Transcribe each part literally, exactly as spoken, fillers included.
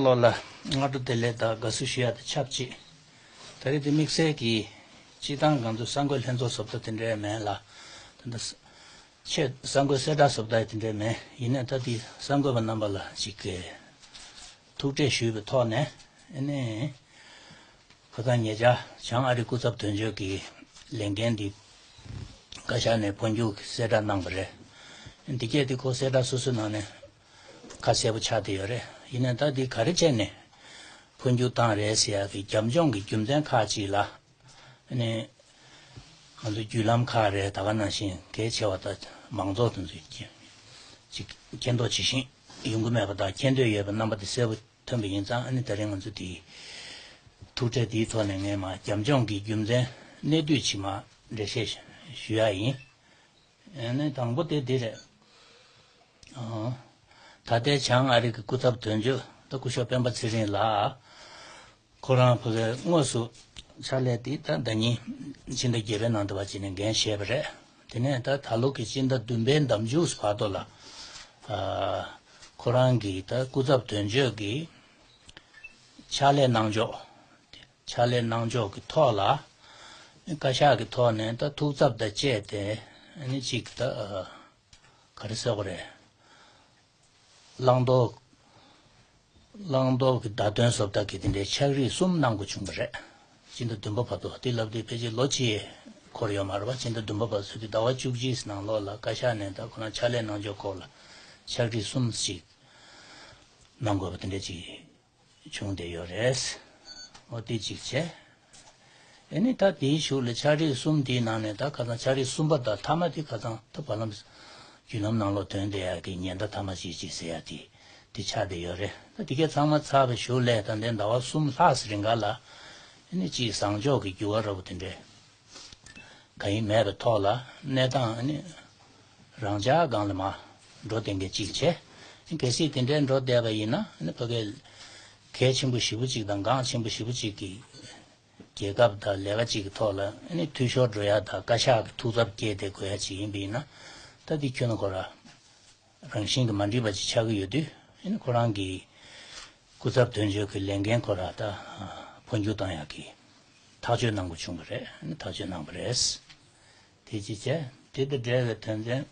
ལོ་ལ་སྔ་དྲོ་བདེ་ལེགས་དང་དགའ་བསུ་ཞུ་ཡ་དང་ཆབས་ཅིག་ད་རེས་དེ་དམིགས་བསལ་གྱི་སྤྱི་བཏང་གང་ཚོད་གསར་འགོད་ལྷན་ཚོགས་བཟོ་ལྟ་དེ་འདྲའི་མིན་ལ། ད་ལྟ་ཆེད་གསར་འགོད་གསལ་བསྒྲགས་བཟོ་ལྟ་དེ་འདྲའི་མིན། ཡིན་ནའི་ད་དེ་གསར་འགོད་པ་རྣམ་པ་ལ་ཅིག་གི་ཐུགས་ཁྲལ་ཞུས་པའི་ཐོག་ནས། ཨ་ནི་ཁ་སང་ཉེ་ཆར་བྱང་ཨ་རིའི་སྐུ་ཚབ་དོན་གཅོད་ཀྱི་ལས་འགན་འདི་བཀའ་ཤག་ནས་འཕོ་འགྱུར་གྱི་གསལ་བསྒྲགས་གནང་བ་རེད། འདི་གས་དེ་ཁོ་གསལ་བསྒྲགས་སོ་སོའི་ནང་ནས་ཁ་གསལ་པོ་ཆགས་བསྡད་ཡོད་རེད། ཡིན་ནའི་ད་འདི་ག་རེ་བྱས་ནས་འཕོ་འགྱུར་བཏང་རེད་ཟེར་ཡག་གི་རྒྱབ་ལྗོངས་ཀྱི་རྒྱུ་མཚན་ཁག་ཅིག་ལ། ཨ་ནི་ང་ཚོ་བརྒྱུད་ལམ་ཁག་རེད། ད་ག་ནང་བཞིན་གལ་ཆེ་བ་དང་མང་ཚོགས་དེ་ཚོས་ཀྱི་ཅིག་མཁྱེན་རྟོགས་ཇི་བཞིན་ཡོང་གི་མེད་པ་དང་། མཁྱེན་འདོད་ཡོད་པའི་རྣམ་པ་དེ་གསལ་པོ་ཐོན་པ་ཡིན་ཙང་། ཨ་ནི་ད་རིང་ང་ཚོ་དེའི་ཐུགས་ཁྲལ་དེའི་ཐོག་ནས་ངས་མར་རྒྱབ་ལྗོངས་ཀྱི་རྒྱུ་མཚན་གནད་བསྡུས་ཅིག་མར་འགྲེལ་བཤད་ཞུ་ཡ་ཡིན། ཨ་ནི་དང་པོ་དེ་འདི་རེད། ཨང་། ད་ལྟའི་བྱང་ཨ་རི་གི་སྐུ་ཚབ་དོན་གཅོད་ད་སྐུ་ཞབས་སྤེན་པ་ཚེ་རིང་ལགས། ཁོ་རང་ཕ་གིར་དངོས་སུ་ཕྱག་ལས་དེ་ད་ཟླ་ཉིན་ཕྱི་ཟླ་བརྒྱད་པའི་ནང་དུ་བ་ཅིག་ནས་འགན་བཞེས་པ་རེད། དེ་ནས་ད་ད་ལོ་གི་ཕྱི་ཟླ་བདུན་པའི་ཟླ་མཇུག་བར་དུ་ལ། ཨ། ཁོ་རང་གི་ད་སྐུ་ཚབ་དོན་གཅོད་ཀྱི་ཕྱག་ལས་གནང་ཕྱོགས། ཕྱག་ལས་གནང་ཕྱོགས་ཀྱི་ཐོག་ལ། བཀའ་ཤག་གི་ཐོག་ནས་ད་ཐུགས་འཚབ་དང་བཅས་ཏེ། ཨ་ནི་གཅིག་ད་ག་རེ་ཟེར་དགོས་རེད། བླང་དོར། བླང་དོར་གྱི་བརྡ་དོན་བཟོ་ལྟ་གི་དེ་འདྲའི་ཕྱག་བྲིས་གསུམ་གནང་དགོས་བྱུང་བ་རེད། སྤྱི་ཟླ་བདུན་པ་བར་དུ། དེ་ལབ་དུས་ཕལ་ཆེར་ལོ་གཅིག་འཁོར་ཡོད་མ་རེད་པ། སྤྱི་ཟླ་བདུན་པ་བར་དུ་དེ་ཟླ་བ་བཅུ་གཅིག་ནང་ལོགས་ལ་བཀའ་ཤག་ནས་ད་ཁོ་རང་ཕྱག་ལས་གནང་ཕྱོགས་སྐོར་ལ་ཕྱག་བྲིས་གསུམ་ཞིག་གནང་དགོས་པ་དེ་འདྲ་ཅིག་བྱུང་བསྡད་ཡོད་རེད། འོ་དེ་གཅིག་བྱས། ཨ་ནི་ད་དེའི་གཞུག་ལ་ཕྱག་བྲིས་གསུམ་དེའི་ནང་ནས་ད་ཁ་སང་ཕྱག་བྲིས་གསུམ་པ་དང་མཐའ་མ་དེ་ཁ་སང་ད་བར་ལམ་བརྒྱུད་ལམ་ནང་ལོགས་ཐོན་བསྡད་ཡག་གི་ཉེན་བརྡ་མཐའ་མ་ཅིག་ཅིག་ཟེར་ཡག་དེ་དེ་ཆགས་བསྡད་ཡོད་རེད། ད་དེ་གས་ཚང་མ་ཚར་བའི་གཞུག་ལ་ད་ལྟའི་ཟླ་བ་གསུམ་ལྷག་ཙམ་རིང་ག་ལ། ཨ་ནི་ཅིག་བཟང་ཕྱོགས་ཀྱི་འགྱུར་བ་འདྲ་པོ་དེ་འདྲས་གང་ཡང་མེད་པའི་ཐོག་ལ། གནས་སྟངས་ཨ་ནི་རང་འཇགས་སྒང་ལ་མར་འགྲོ་བསྡད་མཁན་ཅིག་བྱས། གལ་སྲིད་དེ་འདྲའི་འགྲོ་བསྡད་པ་ཡིན་ན། ཨ་ནི་ཕ་གིར་གལ་ཆེན་པོ་ཞེ་པོ་ཅིག་དང་འགངས་ཆེན་པོ་ཞེ་པོ་ཅིག་གི་རྒྱལ་ཁབ་དང་ལས་ཀ་ཅིག་གི་ཐོག་ལ་ཨ་ནི་འཐུས་ཤོར་འགྲོ་ཡ་དང་བཀའ་ཤག་གི་ཐུགས་འཚབ་སྐྱེས་ཏེ་དགོས་ཡ་ཅིག་ཡིན་པ་ཡིན་ན། ད་འདི་ཁྱོན་ནས་ཁོ་རང་རང་བཞིན་གྱིས་མ་འགྲིག་པ་ཅིག་ཆགས་ཀྱི་ཡོད་དུས། ཨ་ནི་ཁོ་རང་གི་སྐུ་ཚབ་དོན་གཅོད་ཀྱི་ལས་འགན་ཁོ་རང་ད་འཕོ་འགྱུར་བཏང་ཡག་གི་ཐག་གཅོད་གནང་དགོས་བྱུང་བ་རེད། ཨ་ནི་ཐག་གཅོད་གནང་བ་རེད། དེ་ཅི་བྱས། དེ་དང་འབྲེལ་བའི་དོན་ཚན།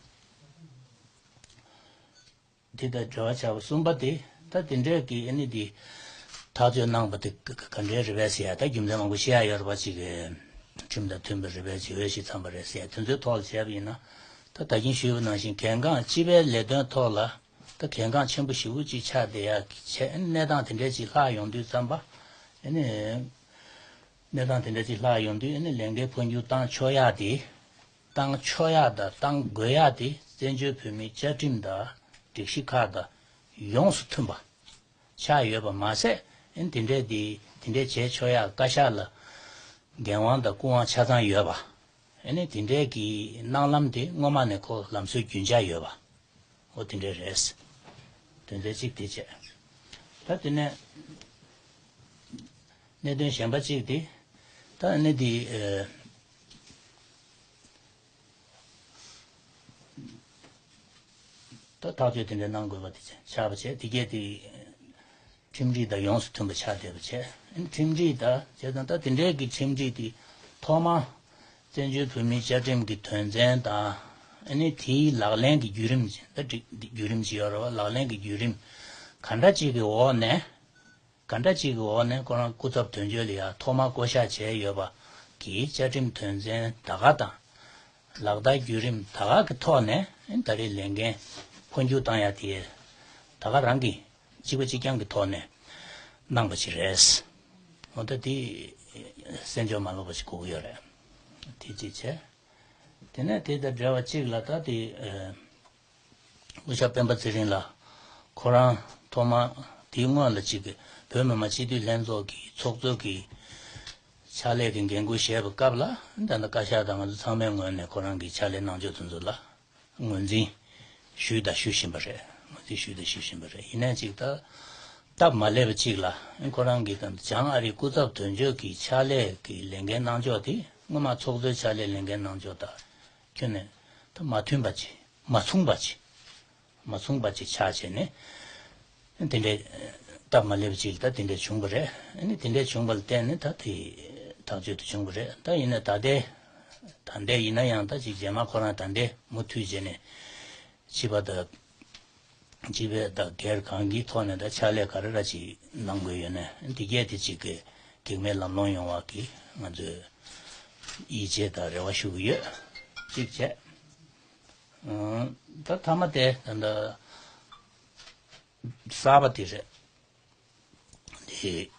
དེ་དང་འབྲེལ་བ་བྱ་བ་གསུམ་པ་དེ། ད་དེ་འདྲའི་གི་ཨ་ནི་དེ་ཐག་གཅོད་གནང་བ་དེ་ག་ག་འདྲའི་རེད་པས་ཟེར་ཡ། ད་རྒྱུ་མཚན་མང་པོ་བཤད་ཡ་ཡོད་རེད་པ། གཅིག་གི་ཁྲིམས་དང་མཐུན་པ་རེད་པས། ཇི་འོས་ཤིག་འཚམས་པ་རེད་ཟེར་ཡ་དེ་ཚོའི་ཐོག་ལ་བྱས་པ་ཡིན་ན། ད་ད་གིན་ཞུས་པ་ནང་བཞིན་གལ་འགངས་སྤྱི་པའི་ལས་དོན་ཐོག་ལ་ད་གལ་འགངས་ཆེན་པོ་ཞེ་པོ་ཅིག་ཆགས་བསྡད་ཡ་གི་བྱས། གནས་སྟངས་དེ་འདྲའི་ཅིག་ལྷག་ཡོང་དུས་ཙམ་པ། ཨ་ནི་གནས་སྟངས་དེ་འདྲ་ཅིག་ལྷག་ཡོང་དུས། ཨ་ནི་ལས་འགན་འཕོ་འགྱུར་བཏང་ཆོག་ཡ་དེ། བཏང་ཆོག་ཡ་དང་བཏང་དགོས་ཡ་དེ་བཙན་བྱོལ་བོད་མིའི་བཅའ་ཁྲིམས་དང་སྒྲིག་གཞི་ཁག་དང་ཡོངས་སུ་མཐུན་པ་ཆགས་ཡོད་པ་མ་ཟད། ཨ་ནི་དེ་འདྲའི་དེ་དེ་འདྲའི་བྱས་ཆོག་ཡ་བཀའ་ཤག་ལ་འགན་དབང་དང་སྐུ་དབང་ཆ་ཚང་ཡོད་པ། ཨ་ནི་དེ་འདྲའི་གི་གནང་ལམ་དེ་སྔོན་མ་ནས་ཁོ་ལམ་སྲོལ་རྒྱུན་འཇགས་ཡོད་པ། འོ་དེ་འདྲ་རེད། དོན་ཚན་གཅིག་དེ་བྱས། ད་དེ་ནས་གནད་དོན་གཞན་པ་གཅིག་དེ། ད་ཨ་ནི་དེ། ཨེ། ད་ཐག་གཅོད་དེ་འདྲ་གནང་དགོས་པ་དེ་ཆགས་པ་བྱས། དེ་གས་དེ་ཁྲིམས་སྒྲིག་དང་ཡོངས་སུ་མཐུན་པ་ཆགས་བསྡད་པ་བྱས། ཨ་ནི་ཁྲིམས་སྒྲིག་དང་བྱས་ཙང་། ད་དེ་འདྲའི་གི་ཁྲིམས་སྒྲིག་དེ་ཐོག་མར་བཙན་བྱོལ་བོད་མིའི་བཅའ་ཁྲིམས་ཀྱི་དོན་ཚན་དང་། ཨ་ནི་དེའི་ལག་ལེན་གྱི་བརྒྱུད་རིམ། ད་སྒྲིག་བརྒྱུད་རིམ་ཅིག་ཡོད་རེད་པ། ལག་ལེན་གྱི་བརྒྱུད་རིམ་ག་འདྲ་ཅིག་གི་འོག་ནས། ག་འདྲ་ཅིག་གི་འོག་ནས་ཁོ་རང་སྐུ་ཚབ་དོན་གཅོད་ལ་ཡ་ཐོག་མར་བསྐོ་གཞག་བྱས་ཡོད་པ་གི་བཅའ་ཁྲིམས་དོན་ཚན་ད་ག་དང་། ལག་བསྟར་བརྒྱུད་རིམ་ད་ག་གི་ཐོག་ནས། ཨ་ནི་ད་རེས་ལས་འགན་འཕོ་འགྱུར་བཏང་ཡ་དེ་ད་ག་རང་གི་གཅིག་པ་གཅིག་རྐྱང་གི་ཐོག་ནས་གནང་བ་ཅིག་རེད། འོ་ད་དེ་སེམས་ཤུགས་མ་ལོག་པ་ཞིག་དགོས་ཀྱི་ཡོད་རེད། དེ་གཅིག་བྱས། དེ་ནས་དེ་དང་འབྲེལ་བ་གཅིག་ལ་ད་དེ། ཨ། སྐུ་ཞབས་སྤེན་པ་ཚེ་རིང་ལགས། ཁོ་རང་ཐོག་མར་དེའི་སྔོན་ལ་གཅིག་གི་བོད་མི་མང་སྤྱི་འཐུས་ལྷན་ཚོགས་ཀྱི་ཚོགས་གཙོ་གི་ཕྱག་ལས་ཀྱི་འགན་འཁུར་བཞེས་པའི་སྐབས་ལ། ད་ལྟ་བཀའ་ཤག་དང་ང་ཚོ་ཚང་མའི་ངོས་ནས་ཁོ་རང་གི་ཕྱག་ལས་གནང་ཕྱོགས་དེ་ཚོ་ལ་ངོས་འཛིན་ཞུས་དང་ཞུ་བཞིན་པ་རེད། ངོས་འཛིན་ཞུས་དང་ཞུ་བཞིན་པ་རེད། ཡིན་ནའི་གཅིག་ད་སྟབས་མ་ལེགས་པ་གཅིག་ལ། ཁོ་རང་གི་ད་བྱང་ཨ་རིའི་སྐུ་ཚབ་དོན་གཅོད་ཀྱི་ཕྱག་ལས་ཀྱི་ལས་འགན་གནང་ཕྱོགས་དེ། སྔོན་མ་ཚོགས་གཙོའི་ཕྱག་ལས་ལས་འགན་གནང་ཕྱོགས་དང་ཁྱོན་ནས་ད་མ་མཐུན་པ་ཅིག་མ་མཚུངས་པ་ཅིག་མ་མཚུངས་པ་ཅིག་ཆགས་བྱས་ནས། དེ་འདྲའི་ སྟབས་མ་ལེགས་པ་ཅིག་ད་དེ་འདྲ་བྱུང་བ་རེད། ཨ་ནི་དེ་འདྲ་བྱུང་བ་ལ་བརྟེན་ནས་ད་དེ་ཐག་གཅོད་དུ་བྱུང་བ་རེད། ད་ཡིན་ན་ད་ལྟའི་ད་ལྟའི་ཡིན་ན་ཡང་ད་ཅིག་རྗེས་མ་ཁོ་རང་ད་ལྟའི་མུ་མཐུད་བྱས་ནས་བྱིས་པ་དང་བྱིས་པའི་ད་སྒེར་གང་གི་ཐོག་ནས་ད་ཕྱག་ལས་ག་རེ་ར་ཅིག་གནང་དགོས་ཡོད་ན་འདི་གས་དེ་ཅིག་གི་གེགས་མེད་ལམ་ལྷོང་ཡོང་བ་གི་ང་ཚོས་ཡིད་ཆེས་དང་རེ་བ་ཞུ་གི་ཡོད། གཅིག་བྱས། ཨང་། ད་མཐའ་མ་དེ་ད་ད་གསར་པ་དེ་རེད། དེ་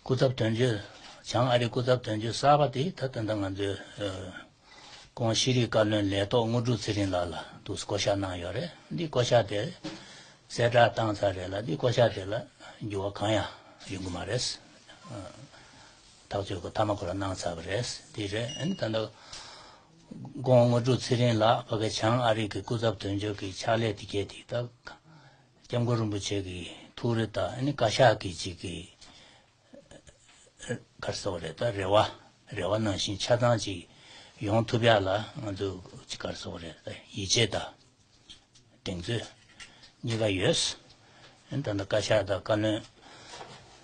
སྐུ་ཚབ་དོན་གཅོད། བྱང་ཨ་རིའི་སྐུ་ཚབ་དོན་གཅོད་གསར་པ་དེ་ད་ད་ད་ང་ཚོའི་ཨ་ཁོང་ཤེས་རིག་བཀའ་བློན་ལས་ཐོག་དངོས་གྲུབ་ཚེ་རིང་ལགས་ལ་འདུག་བསྐོ་བཞག་གནང་ཡོད་རེད། འདི་བསྐོ་བཞག་དེ་གསལ་བསྒྲགས་བཏང་ཚར་རེད་ལ། འདི་བསྐོ་བཞག་དེ་ལ་འགྱུར་བ་གང་ཡང་ཡོང་གི་མ་རེད། ཨ་ཐག་གཅོད་ཁོ་མཐའ་མ་ཁོ་རང་གནང་ཚར་བ་རེད། དེ་རེད། ཨ་ནི་ད་ལྟ་ཁོང་དངོས་གྲུབ་ཚེ་རིང་ལགས་ཕ་གི་བྱང་ཨ་རི་གི་སྐུ་ཚབ་དོན་གཅོད་ཀྱི་ཕྱག་ལས་དེ་གས་དེ་ད་སྐྱབས་མགོན་རིན་པོ་ཆེ་གི་ཐུགས་རེ་དང་ཨ་ནི་བཀའ་ཤག་གི་ཅིག་གི་ག་རེ་ཟེར་དགོས་རེད། ད་རེ་བ་རེ་བ་ནང་བཞིན་ཆ་ཚང་ཅིག་ཡོང་ཐུབ་ཡག་ལ་ང་ཚོ་ཅིག་ག་རེ་ཟེར་དགོས་རེད། ད་ཡིད་ཆེས་དང་། གདེང་ཚོད་གཉིས་ཀ་ཡོད། ཨ་ནི་ད་ལྟ་བཀའ་ཤག་དང་བཀའ་བློན་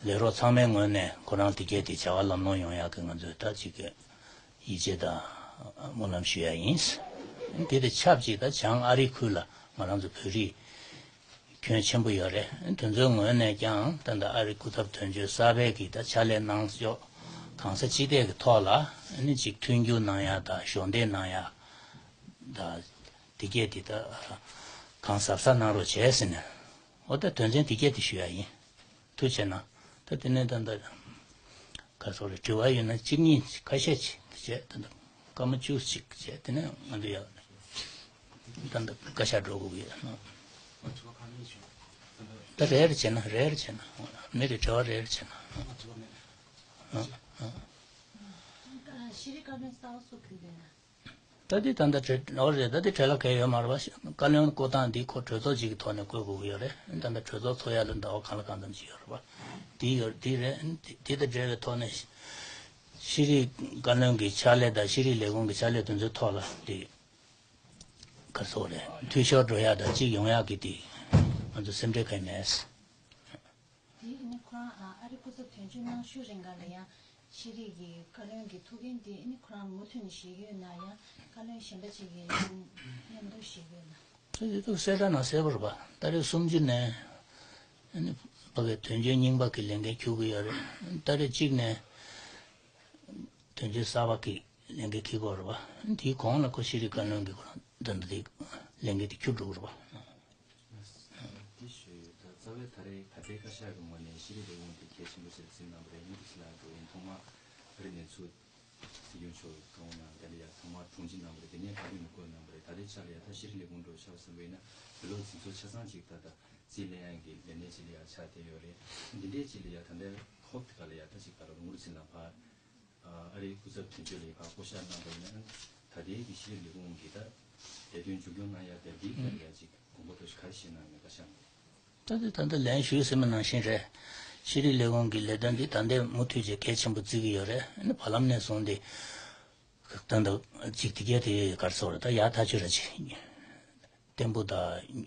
ལས་རོགས་ཚང་མའི་ངོས་ནས་ཁོ་རང་དེ་གས་དེ་བྱ་བ་ལམ་ལྷོང་ཡོང་ཡག་གི་ང་ཚོས་ད་ཅིག་གི་ཡིད་ཆེས་དང་སྨོན་ལམ་ཞུ་ཡག་ཡིན། ཨ་ནི་དེ་དང་ཆབས་ཅིག་ད་བྱང་ཨ་རི་ཁུལ་ལ་ང་རང་ཚོ་བོད་རིགས་ཁྱོན་ཆེན་པོ་ཡོད་རེད། ཨ་ནི་དེ་ཚོའི་ངོས་ནས་ཀྱང་ད་ལྟ་ཨ་རི་སྐུ་ཚབ་དོན་གཅོད་གསར་པའི་གི་ད་ཕྱག་ལས་གནང་ཕྱོགས་གང་ས་ཅི་ཐད་ཀྱི་ཐོག་ལ་ཨ་ནི་ཅིག་མཐུན་འགྱུར་གནང་ཡག་དང་གཞོགས་འདེགས་གནང་ཡག་དང་། དེ་གས་དེ་ད་གང་གཟབ་གཟབ་གནང་རོགས་བྱས་ཟེར་ནས། འོ་ད་དོན་ཚན་དེ་གས་དེ་ཞུ་ཡག་ཡིན། ཐུགས་རྗེ་གནང་། ད་དེ་ནས་ད་ད་ག་སོགས་རེ་དྲི་བ་ཡོད་ན་གཅིག་གཉིས་ཁ་ཤས་ཅིག་བྱས། ད་ད་སྐར་མ་བཅུ་ཅིག་བྱས། དེ་ནས་ང་ཚོ་ཡག་ད་ད་བཀའ་ཤག་འགྲོ་དགོས་ཀྱི་ཡོད་ན། ད་རེ་རེ་བྱས་ན་རེ་རེ་བྱས་ན། མི་རེ་དྲི་བ་རེ་རེ་བྱས་ན། ཨ་ཨ། ཤེས་རིག་བཀའ་བློན་གསར་པ་སུ་ཕུད་ཡོད་ན། ད་འདི་ད་ལྟ་བྲེལ་འོ་རེད། ད་འདི་བྲེལ་ལ་གལ་ཡོད་མ་རེད་པ། བཀའ་བློན་བསྐོ་སྟངས་འདི་ཁོ་གྲོས་ཚོགས་གཅིག་གི་ཐོག་ནས་བསྐོ་དགོས་ཀྱི་ཡོད་རེད། ད་ལྟ་གྲོས་ཚོགས་ཚོགས་ཡ་ལ་ཟླ་བ་གང་ལ་གང་འཚམ་ཞིག་ཡོད་རེད་པ། འདི་ཡོད་འདི་རེད། འདི་འདི་དང་འབྲེལ་བའི་ཐོག་ནས་ཤེས་རིག་བཀའ་བློན་གྱི་ཕྱག་ལས་དང་ཤེས་རིག་ལས་ཁུངས་ཀྱི་ཕྱག་ལས་དེ་ཚོའི་ཐོག་ལ་འདི་ག་རེ་ཟེར་དགོས་རེད། འཐུས་ཤོར་འགྲོ་ཡ་དང་གཅིག་ཡོང་ཡ་གི་འདི་ང་ཚོ་སེམས་ཁྲལ་གང་ཡང་མེད། དེ་ནི་ཁོ་རང་ཨ་ཨ་རི་སྐུ་ཚབ་དོན་གཅོད་གནང་ཤུལ་རིང་ག་ལ་ཡང་ཤེས་རིག་གི་བཀའ་བློན་གྱི་ཐུགས་འགན་དེ་ནི་ཁོ་རང་མུ་མཐུད་ནས་བཞེས་ཀྱི་ཡོད་ན། ཡང་བཀའ་བློན་གཞན་པ་ཅིག་གིས་མཉམ་དུ་བཞེས་ཀྱི་ཡོད་ན། དེ་དུ་གསལ་བསྒྲགས་ནང་གསལ་པོ་རེད་པ། ཏ་རིག་སུམ་ཅུ་ནས་ཨ་ནི་ཕ་གི་དོན་གཅོད་རྙིང་པ་གི་ལས་འགན་འཁྱུར་གྱི་ཡོད་རེད། ཏ་རིག་གཅིག་ནས་དོན་གཅོད་གསར་པ་གི་ལས་འགན་འཁྱེར་དགོས་རེད་པ། དེའི་གོང་ལ་ཁོ་ཤེས་རིག་བཀའ་བློན་གྱི་ཁོ་རང་ད་ལྟ་དེ་ལས་འགན་དེ་འཁྱུར་འགྲོ་གི་རེད་པ། དེ་ཞུ་ཡོད། ད་རྩ་བའི་ད་རེས་ད་ལྟའི་བཀའ་ཤག་གི་ངོས་ནས་ཤེས་རིག་ལས་ཁུངས་དེ་གལ་ཆེན་པོ་ཞིག་ལ་བརྩིས་གནང་བ་རེད། ཡིན་དུས་ལ་འགྲོ་ཡིན་ཐོག་མར་ཨ་རི་ནས་ཚུར་སྲིད་སྐྱོང་མཆོག་གི་བཀའ་དབང་ནང་དེ་འདྲ་ཡ་ཐོག་མར་དྲུང་ཆེ་གནང་བ་རེད། དེ་ནས་ཕ་གི་ནས་བསྐོས་གནང་བ་རེད། ད་ལྟའི་ཆ་ལ་ཡ་ད་ཤེས་རིག་ལས་ཁུངས་འགྲོ་ཆ་བ་བསམ་པ་ཡིན་ན་བོད་ལོག་འཛིན་ཚོགས་ཆ་ཚང་ཅིག་ད་ལྟ་རྩིས་ལེན་ཡ་གི་ལས་གནས་ཅིག་ལ་ཡ་ཆགས་བསྡད་ཡོད་རེད། འདི་འདྲའི་ཅིག་ལ་ཡ་ད་ལྟའི་ཧོབ་དེ་ག་ལ་ཡ་ད་ཅིག་ད་ལོ་ངུར་ཚིན་ལ་ཕ་ཨ་རིའི་སྐུ་ཚབ་དོན་གཅོད་ལ་ཡ་ཕ་བསྐོ་བཞག་གནང་བ་ཡིན་ན། ད་ལྟའི་གི་ཤེས་རིག་ལས་ཁུངས་ཀྱི་ད་ལས་དོན་མཇུག་སྐྱོང་གནང་ཡ་དེ་འདིའི་ཐད་ལ་ཡ་ཅིག་དགོངས་པ་ཐོག་ཞིག་ག་རེ་བཞེས་གནང་ཡོད་ན་བཀའ་ཤག་ནས། ད་ལྟ་ད་ལྟ་ལན་ཞུས་ཟིན་པ་ནང་བཞིན་རེད། ཤེས་རིག་ལས་ཁུངས་ཀྱི་ལས་དོན་འདི་ད་ལྟའི་མུ་མཐུད་ཅིག་གལ་ཆེན་པོ་བརྩི་གི་ཡོད་རེད། ཨ་ནི་བར་ལམ་ནས་བཟུང་སྟེ་ད་ལྟ་ཅིག་དེ་གས་དེ་ག་རེ་ཟེར་དགོས་རེད། ད་ཡག་ཐག་ཆོད་ར་ཅིག་བརྟན་པོ་དང་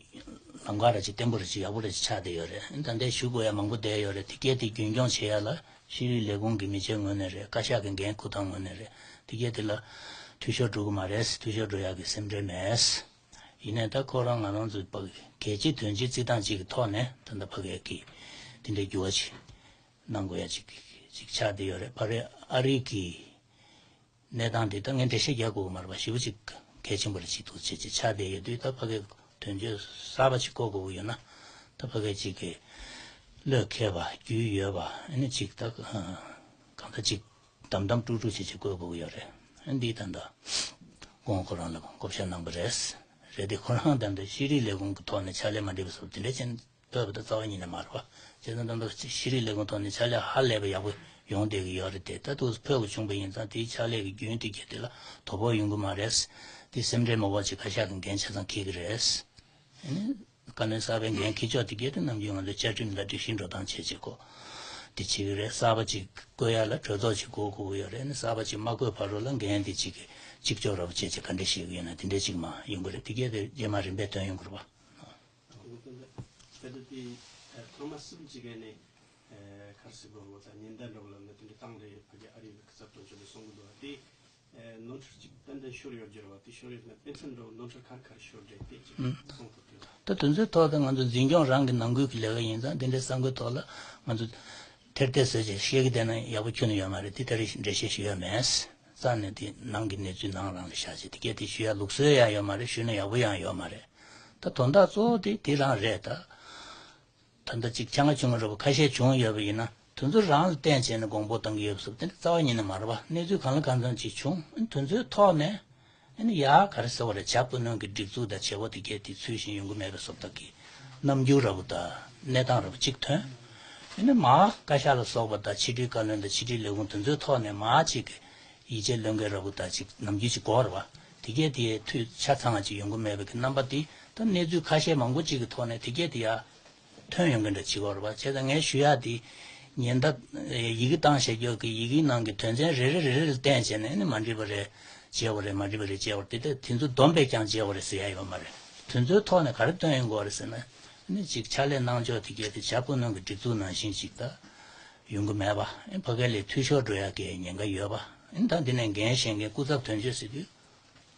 ལམ་ཁ་ར་ཅིག་བརྟན་པོ་ར་ཅིག་ཡག་པོ་ར་ཅིག་ཆགས་བསྡད་ཡོད་རེད། ཨ་ནི་ད་ལྟའི་ཞུ་དགོས་ཡ་མང་པོ་བསྡད་ཡོད་རེད། དེ་གས་དེ་རྒྱུན་འཁྱོངས་བྱེད་ཡ་ལ་ཤེས་རིག་ལས་ཁུངས་ཀྱི་མི་སྤྱི་ངོས་ནས་རེད། བཀའ་ཤག་གི་འགན་འཁུར་སྟངས་ངོས་ནས་རེད། དེ་གས་དེ་ལ་འཐུས་ཤོར་འགྲོ་གི་མ་རེད། འཐུས་ཤོར་འགྲོ་ཡ་གི་སེམས་ཁྲལ་མེད། ཡིན་ནའི་ད་ཁོ་རང་ང་རང་ཚོའི་ཕ་གི་གལ་ཆེ་དོན་ཆེ་བརྩི་སྟངས་གཅིག་གི་ཐོག་ནས་ད་ལྟ་ཕ་གི་གི་དེ་འདྲའི་འགྱུར་བ་ཅིག་གནང་དགོས་ཡ་ཅིག་ཅིག་ཆགས་བསྡད་ཡོད་རེད། ཕ་རེད། ཨ་རི་གི་གནས་སྟངས་འདི་ད་ངས་འགྲེལ་བཤད་རྒྱག་དགོས་ཀྱི་མ་རེད་པ། ཞེ་པོ་ཅིག་གལ་ཆེན་པོ་རེད། ཅིག་ཐུགས་རྗེ་ཆེ་ཆགས་བསྡད་ཡོད་དུས། ད་ཕ་གི་དོན་གཅོད་གསར་པ་ཅིག་བསྐོ་དགོས་ཀྱི་ཡོད་ན། ད་ཕ་གི་ཅིག་གི་བློས་འཁེལ་བ་རྒྱུས་ཡོད་པ། ཨ་ནི་ཅིག་ད་གང་ལྟར་ཅིག་དམ་དམ་དཀྲུག་དཀྲུག་བྱས་བྱས་བསྐོ་དགོས་ཀྱི་ཡོད་རེད། ཨ་ནི་འདི་ད་ལྟ་ཁོང་ཁོ་རང་ལ་བསྐོ་བཞག་གནང་བ་རེད། རེད་དེ་ཁོ་རང་ད་ལྟ་ཤེས་རིག་ལས་ཁུངས་ཀྱི་ཐོག་ནས་ཕྱག་ལས་མ་འགྲིག་པ་སོགས་དེ་འདྲ་ཅན་ཕོད་པ་ད་རྩ་བ་ཉིད་ནས་མ་རེད་པ། བྱས་ཙང་ད་ལྟ་ཤེས་རིག་ལས་ཁུངས་ཐོག་ནས་ཕྱག་ལས་ཧ་ལས་པ་ཡག་པོ་ཡོང་བསྡད་ཀྱི་ཡོད་རེད་དེ། ད་དུང་ཕོད་དགོས་བྱུང་པ་ཡིན་ཙང་དེའི་ཕྱག་ལས་ཀྱི་རྒྱུན་དེ་གས་དེ་ལ་དོ་ཕོག་ཡོང་གི་མ་རེད། དེ་སེམས་ཁྲལ་མ་དགོས་ཅིག་བཀའ་ཤག་གི་འགན་ཆ་ཚང་འཁྱེར་གྱི་རེད། ཨ་ནི་བཀའ་བློན་གསར་པའི་འགན་འཁྱེར་ཕྱོགས་དེ་གས་དེ་ནམ་རྒྱུན་ང་ཚོའི་བཅའ་ཁྲིམས་ལ་སྒྲིག་གཞི་འགྲོ་སྟངས་བྱས་བྱས་གོ་དེ་བྱེད་ཀྱི་རེད། གསར་པ་ཅིག་བསྐོ་ཡ་ལ་གྲོས་ཚོགས་ཅིག་བསྐོ་དགོས་ཀྱི་ཡོད་རེད། ཨ་ནི་གསར་པ་ཅིག་མ་བསྐོས་བར་དུ་ལ་འགན་དེ་ཅིག་གཅིག་ལྕོགས་ར་བ་བྱས་བྱས་ག་འདྲ་བྱེད་ཀྱི་ཡོད་ན་དེ་འདྲ་ཅིག་མ་ཡོང་གི་རེད། དེ་གས་དེ་རྗེས་མ་རིམ་པས་ཐོན་ཡོང་གི་རེད་པ། ཐེངས་མ་གསུམ་གཅིག་ག་ནས་ཁར་སི་གོ་བོ་དང་ཉེན་བརྡ་འགྲོ་གི་ལ་ནི་དེ་འདྲ་བཏང་རེད། ཕ་གི་ཨ་རི་གི་གསར་གཏོད་ཅོ་ལི་སོང་གི་འདུག་བ། དེ་ནོར་འཁྲུལ་གཅིག་ཏན་ཏན་ཤོར་ཡོད་རྒྱུ་རེད་བ། དེ་ཤོར་ཡོད་ན་དཔེ་མཚོན་འགྲོ་ནོར་འཁྲུལ་ག་རེ་ག་རེ་ཤོར་རེད་དེ་གཅིག་ཨུམ། གསུང་ཐུབ་དུས་ལ། ད་དེ་ཚོའི་ཐོག་ཏུ་ང་ཚོ་འཛིན་སྐྱོང་རང་གི་ནང་ཁུལ་གྱི་ལས་ཀ་ཡིན་ཙང་དེ་འདྲའི་གསར་འགོད་ཐོག་ལ་ང་ཚོ་ཐེར་ཐེར་བཟོས་བྱས་བཤད་ཀྱི་བསྡད་ན་ཡག་པོ་ཁྱོན་ནས་ཡོད་མ་རེད། དེ་ད་རེས་འགྲེལ་བཤད་ཞུ་ཡ་མེད། རྩ་ནས་དེ་ནང་གི་གནས་ཚུལ་ནང་རང་ལ་བཞག་བྱས་དེ་གས་དེ་ཞུ་ཡ་ལུགས་སྲོལ་ཡང་ཡོད་མ་རེད། ཞུས་ན་ཡག་པོ་ཡང་ཡོད་མ་རེད། ད་དོན་དག་གཙོ་བོ་དེ་དེ་རང་རེད་ད། ད་ལྟ་གཅིག་ཆང་ཁ་ཆུང་ངུ་འདྲ་པོ་ཁ་ཤས་བྱུང་ཡོད་པ་ཡིན་ན་དེ་ཚོ་རང་ལ་བརྟེན་བྱས་ནས་དགོངས་པ་བཏང་གི་ཡོད་པ་སོགས་དེ་འདྲ་རྩ་བ་ཉིད་ནས་མ་རེད་པ། གནས་ཚུལ་གང་ལ་གང་འཚམ་ཅིག་བྱུང་། ཨ་ནི་དེ་ཚོའི་ཐོག་ནས་ཨ་ནི་ཡ་ག་རེ་ཟེར་བ་རེད། བྱ་སྤུ་སྣོན་གྱི་སྒྲིག་འཛུགས་དང་བྱེད་སྒོ་དེ་གས་དེ་ཚུལ་བཞིན་ཡོང་གི་མེད་པ་སོགས་དག་གི་རྣམ་འགྱུར་འདྲ་པོ་དང་གནས་སྟངས་འདྲ་པོ་གཅིག་ཐོན། ཨ་ནི་མ་བཀའ་ཤག་ལ་སོགས་པ་དང་ཕྱི་དྲིལ་བཀའ་བློན་དང་ཕྱི་དྲིལ་ལས་ཁུངས་དེ་ཚོའི་ཐོག་ནས་མ་གཅིག་གི་ཡིད་ཆེས་བློས་འགེལ་འདྲ་པོ་དང་ཅིག་ནམ་རྒྱུན་ཅིག་གོ་རེད་པ། དེ་གས་དེ་འཐུས་ཆ་ཚང་བ་ཅིག་ཡོང་གི་མེད་པའི་གི་རྣམ་པ་དེ་ད་གནས་ཚུལ་ཁ་ཤས་མང་པོ་ཅིག་གི་ཐོག་ནས་དེ་གས་དེ་ཡ་ཐོན་ཡོང་གི་འདྲ་ཅིག་གོ་རེད་པ། བྱས་ཙང་ངས་ཞུ་ཡ་དེ་ཉེན་བརྡ་ཡི་གེ་བཏང་བཞག་རྒྱུ་གི་ཡི་གེའི་ནང་གི་དོན་ཚན་རེ་རེ་རེ་རེ་ལ་བརྟེན་བྱས་ནས་ནི་མ་འགྲིག་པ་རེ་བྱས་པ་རེད། མ་འགྲིག་པ་རེ་བྱས་པ་རེད། དེ་དེ་དེ་ཚོ་བསྡོམས་པས་ཀྱང་བྱས་པ་རེད་ཟེར་ཡ་ཡོད་མ་རེད། དེ་ཚོའི་ཐོག་ནས་ག་རེ་བཏོན་ཡོང་གི་རེད་ཟེར་ན་ནི་ཅིག་ཕྱག་ལས་གནང་ཕྱོགས་དེ་གས་དེ་བྱ་སྤུ་སྣོན་གྱི་སྒྲིག་འཛུགས་ནང་བཞིན་ཅིག་ད། ཡོང་གི་མེད་པ། ཨེ་ཕ་གི་ལས་འཐུས་ཤོར་འགྲོ་ཡ་གི་ཉེན་ཁ་ཡོད་པ། ཨེ་ད་འདི་ནས་འགན་བཞེས་མཁན་སྐུ་ཚབ་དོན་གཅོད་ཟེར་དུས།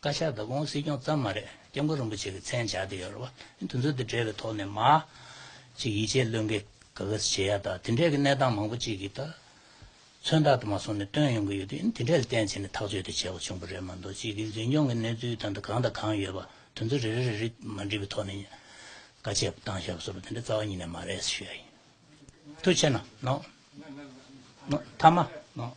བཀའ་ཤག་དང་ཁོང་སྲིད་སྐྱོང་ཙམ་མ་རེད། སྐྱབས་མགོན་རིན་པོ་ཆེ་གི་མཚན་སྦྱར་བསྡད་ཡོད་རེད་པ། ཨེ་དེ་ཚོ་དེ་འབྲེལ་བའི་ཐོག་ནས་མ། ཅིག་ཡིད་ཆེས་བློས་འགེལ་ག་ག་བྱེད་ཡ་ད་དེ་འདྲས་ཀྱི་གནས་སྟངས་མང་པོ་ཅིག་གིས་ད། མཚོན་རྟགས་དུ་མ་སོང་ནས་བཏོན་ཡོང་གི་ཡོད་དུས་དེ་འདྲས་ལ་བརྟེན་བྱས་ནས་ཐག་གཅོད་དེ་བྱས་པ་བྱུང་བ་རེད་མ་གཏོགས་ཅིག་གི་འཛིན་སྐྱོང་གི་གནས་ཚུལ་ད་ལྟ་གང་དང་གང་ཡོད་པ་དེ་ཚོ་རེ་རེ་རེ་རེ་མ་འགྲིག་པའི་ཐོག་ནས་བཀའ་ཆད་བཏང་བཞག་པ་སོགས་པ་དེ་འདྲ་རྩ་བ་ཉིད་ནས་མ་རེད་ཞུ་ཡ་ཡིན། ཐུགས་རྗེ་གནང་། ནོ། ནོ། ཐ་མ། ནོ།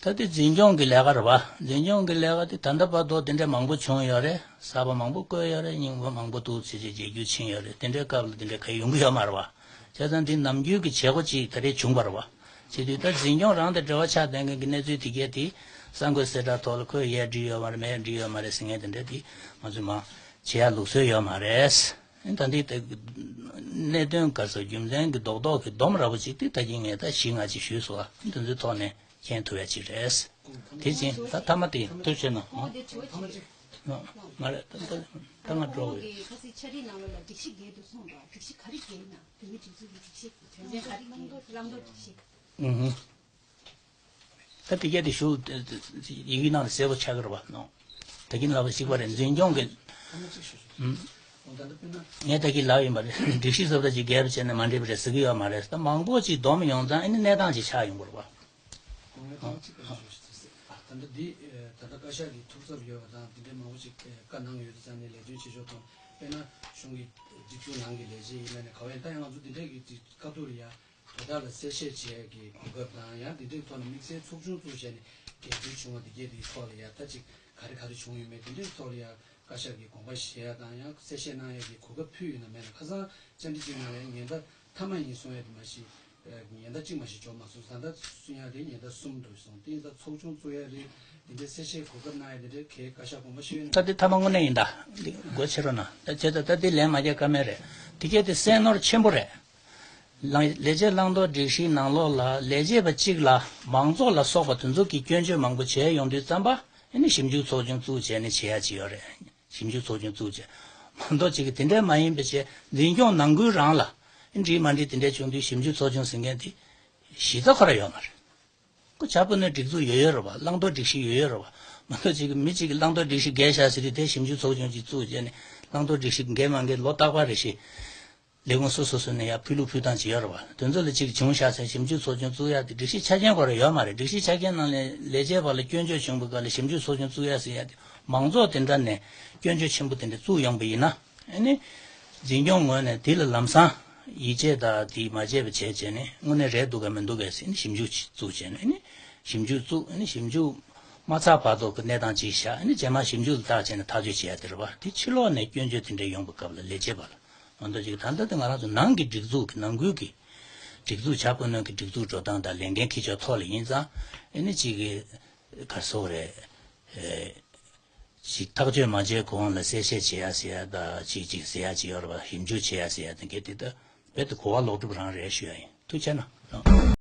ད་དེ་འཛིན་སྐྱོང་གི་ལས་ཀ་རེད་པ། འཛིན་སྐྱོང་གི་ལས་ཀ་དེ་ད་ལྟ་བར་དུ་དེ་འདྲ་མང་པོ་བྱུང་ཡོད་རེད། གསར་པ་མང་པོ་བསྐོས་ཡོད་རེད། རྙིང་པ་མང་པོ་འདུག་ཅེས་ཅེས་བརྗོད་རྒྱུ་ཕྱིན་ཡོད་རེད། དེ་འདྲའི་སྐབས་ལ་དེ་འདྲ་ག་ཡོང་གི་ཡོད་མ་རེད་པ། བྱས་ཙང་འདི་ནམ་རྒྱུན་གྱི་བྱེད་སྒོ་ཅིག་ད་རེས་བྱུང་བ་རེད་པ། བྱེད་དུས་ད་འཛིན་སྐྱོང་རང་དང་འབྲེལ་བ་ཆགས་ལྡན་མཁན་གྱི་གནས་ཚུལ་དེ་གས་དེ་གསར་འགོད་གསལ་བསྒྲགས་ཐོག་ལ་ཁོས་ཡས་འགྲིག་ཡོད་མ་རེད། མས་འགྲིག་ཡོད་མ་རེད་ཟེར་མཁན་དེ་འདྲ་དེ་ང་ཚོས་མ་བྱེད་ཡ་ལུགས་སྲོལ་ཡོད་མ་རེད། ད་འདི་ད་གནད་དོན་ག་ཚོད་རྒྱུ་མཚན་གྱི་རྡོག་རྡོག་གི་སྡོམ་ར་བོ་ཅིག་དེ་ད་གིན་ངས་ད་བཞི་ལྔ་ཅིག་ཞུས་སོང་། ཨ་འདི་ཚོའི་ཐོག་ནས་མཁྱེན་ཐུབ་ཡ་ཅིག་རེད། དེ་བཞིན་ད་ཐ་མ་དེ་ཐུགས་རྗེ་གནང་། ཨོ། མ་རེད། ད་ད་ད་ང་འགྲོ་གི་ཡོད། ཁ་སང་ཕྱག་བྲིས་ནང་ལོགས་ལ་སྒྲིག་གཞི་བརྒྱད་འདུག་གསུངས་འདུག་སྒྲིག་གཞི་ག་རེ་བརྒྱད་ཡིན་ན། བོད་མིའི་སྒྲིག་འཛུགས་ཀྱི་སྒྲིག་གཞི་དོན་ཚན་ག་རེ་བརྒྱད་ཡིན་ན། བླང་དོར་སྒྲིག་གཞི། ཨུ་ཧུ། ད་དེ་གས་དེ་ཞུ་ཡི་གེ་ནང་ལ་གསལ་པོ་ཆགས་ཀྱི་རེད་པ། ནོ། ད་གིན་ལབ་པ་གཅིག་པ་རེད། འཛིན་སྐྱོང་གི། ཨུམ། ངས་ད་གིན་ལབ་ཡིན་པ་རེད། སྒྲིག་གཞི་བཟོ་ལྟ་ཅིག་འགལ་བ་བྱས་ན་མ་འགྲིག་པ་རེད་ཟེར་གྱི་ཡོད་མ་རེད། ད་མང་པོ་ཅིག་སྡོམ་ཡོང་ཙང་ཨ་ནི་གནས་སྟངས་ཅིག་ཆགས་ཡོང་གི་རེད་པ། ད་ལྟ་འདི་ད་ལྟ་བཀའ་ཤག་གི་ཐུགས་འཚབ་ཡོད་པ་དང་དེ་འདྲའི་མང་པོ་ཅིག་བཀའ་གནང་ཡོད་དུས་ཙང་ནས་ལས་དོན་བྱེད་ཕྱོགས་དང་དཔེར་ན་གཞུང་གི་སྒྲིག་འཛུགས་ནང་གི་ལས་བྱེད་ཡིན་ན་ནས་ག་བ་ཡིན་ད་ཡང་ང་ཚོ་འདི་འདྲའི་གི་དཀའ་སྡུག་ལ་ཡ། དོ་བདག་ལ་གསལ་བཤད་བྱེད་ཡས་ཀྱི་གོ་སྐབས་དང་ཡང་འདི་འདྲའི་ཐོག་ནས་དམིགས་བསལ་ཚོགས་ཆུང་བཙུགས་བྱས་ནས་འགན་འཁྲི་བྱུང་བ་འདི་གས་དེའི་ཐོག་ལ་ཡ་ད་ཅིག་ག་རེ་ག་རེ་བྱུང་ཡོད་མེད་འདི་འདྲའི་ཐོག་ལ་ཡ་བཀའ་ཤག་གི་དགོངས་པ་བཞེས་ཡ་དང་ཡང་གསལ་བཤད་གནང་ཡས་ཀྱི་གོ་སྐབས་ཕུལ་ཡོད་ན་མེད་ན་ཁ་སང་བཅར་འདྲི་གཅིག་ནང་ལ་ཡ་ཉེན་བརྡ་མཐའ་མ་ཡིན་གསུང་ཡས་དེ་མ་གཞི་ཉེན་བརྡ་གཅིག་མ་གཞི་འབྱོར་མ་སོང་། ད་ལྟ་གསུང་ཡ་དེ་ཉེན་བརྡ་གསུམ་འདུག་སོང་དེ་ཡིན་ཙང་ཚོགས་ཆུང་བཙུགས་ཡ་རེད། འདི་འདྲའི་གསལ་བཤད་གོ་སྐབས་གནང་ཡ་འདི་འདྲའི་གའི་བཀའ་ཤག་དགོངས་པ་བཞེས་ཡོད་ན། ད་འདི་མཐའ་མ་དངོས་གནས་ཡིན་ད། འདི་སྒོ་ཕྱེ་རོགས་གནང་། ད་བྱས་ཙང་ད་འདི་ལན་མ་རྒྱག་ཀ་མེད་རེད། འདི་གས་དེ་སེམས་ནོར་ཆེན་པོ་རེད། ལས་ལས་བྱེད་བླང་དོར་སྒྲིག་གཞིའི་ནང་ལོགས་ལ་ལས་བྱེད་པ་གཅིག་ལ་མང་ཚོགས་ལ་སོགས་པ་དེ་ཚོ་གིས་སྐྱོན་བརྗོད་མང་པོ་བྱས་ཡོང་དུས་ཙམ་པ་ཨ་ནི་ཞིབ་འཇུག་ཚོགས་ཆུང་བཙུགས་བྱས་ནས་བྱེད་ཡ་ཅིག་ཡོད་རེད། ཞིབ་འཇུག་ཚོགས་ཆུང་བཙུགས་བྱས་མ་གཏོགས་ཅིག་གིས་དེ་འདྲ་མ་ཡིན་པ་བྱས་འཛིན་སྐྱོང་ནང་ཁུལ་རང་ལ་ཨ་འགྲིག་མ་འགྲིག་དེ་འདྲ་བྱུང་དུས་ཞིབ་འཇུག་ཚོགས་ཆུང་ཟེར་མཁན་དེ་གཞི་རྩ་ཁོ་རང་ཡོད་མ་རེད། ཁོ་བྱ་སྤུ་སྣོན་སྒྲིག་འཛུགས་ཡོད་ཡོད་རེད་བ། བླང་དོར་སྒྲིག་གཞི་ཡོད་ཡོད་རེད་བ། མ་གཏོགས་ཅིག་གིས་མི་གཅིག་གིས་བླང་དོར་སྒྲིག་གཞི་འགལ་བཞག་ཟེར་དུས་དེ་ཞིབ་འཇུག་ཚོགས་ཆུང་ཅིག་བཙུགས་བྱས་ནས་བླང་དོར་སྒྲིག་གཞི་འགལ་མ་འགལ་ལོ་རྟག་པར་རེ་བཞིན། ལས་ཁུངས་སོ་སོ་སོ་ནས་ཡར་ཕུལ་ལུགས་ཕུལ་སྟངས་ཅིག་ཡོད་རེད་བ། དེ་ཚོ་ལ་ཅིག་བྱུང་བཞག་ཟེར་ཞིབ་འཇུག་ཚོགས་ཆུང་བཙུགས་ཡག་དེ་སྒྲིག་གཞི་ཆ་རྐྱེན་ཁོ་རང་ཡོད་མ་རེད། སྒྲིག་གཞི་ཆ་རྐྱེན་ནང་ལས་ལས་བྱེད་པ་ལ་སྐྱོན་བརྗོད་བྱུང་བའི་སྐབས་ལ་ཞིབ་འཇུག་ཚོགས་ཆུང་བཙུགས་ཡག་དེ་མང་ཚོགས་དེ་འདྲ་ནས་སྐྱོན་བརྗོད་ཆེན་པོ་དེ་འདྲ་བཙུགས་ཡོང་པ་ཡིན་ན། ཨ་ནི། འཛིན་སྐྱོང་ངོས་ནས་དེ་ལ་ལམ་སང་ཡིད་ཆེས་དང་དེ་མ་བྱས་པ་བྱས་བྱས་ནས་དངོས་གནས་རེད་འདུག་ག་མི་འདུག་ག་ཟེར་ནས་ཞིབ་འཇུག་བཙུགས་བྱས་ནས་ཨ་ནི་ཞིབ་འཇུག་བཙུགས། ཨ་ནི་ཞིབ་འཇུག་མ་ཚར་བར་དུ་གི་གནས་སྟངས་ཅིག་བཞག་ཨ་ནི་རྗེས་མ་ཞིབ་འཇུག་ལ་བརྟག་བྱས་ནས་ཐག་གཅོད་བྱེད་ཡ་དེ་རེད་བ། དེ་ཕྱི་ལོགས་ནས་སྐྱོན་བརྗོད་དེ་འདྲ་ཡོང་པའི་སྐབས་ལ་ལས་བྱེད་པ་ལ་མ་གཏོགས་ཅིག་ད་ལྟ་དེ་ང་རང་ཚོ་ནང་གི་སྒྲིག་འཛུགས་ཀྱི་ནང་ཁུལ་གྱི་སྒྲིག་འཛུགས་བྱ་སྤུ་སྣོན་གྱི་སྒྲིག་འཛུགས་འགྲོ་སྟངས་དང་ལས་འགན་འཁྱེར་ཕྱོགས་ཐོག་ལ་ཡིན་ཙང་ཨ་ནི་ཅིག་གི་ག་རེ་ཟེར་དགོས་རེད། ཅིག་ཐག་གཅོད་མ་བྱས་གོང་ལ་གསལ་བཤད་བྱེད་ཡ་ཟེར་ཡ་ད་ཅིག་ཅིག་ཟེར་ཡ་ཅིག་ཡོད་རེད་བ། ཞིབ་འཇུག་བྱེད་ཡ་ཟེར་ཡ་དེ་གས་དེ་ད་རྦད་དེ་གོ་བ་ལོག་གྲུབ་རང་རེད་ཞུ་ཡ་ཡིན། ཐུགས་རྗེ་གནང་།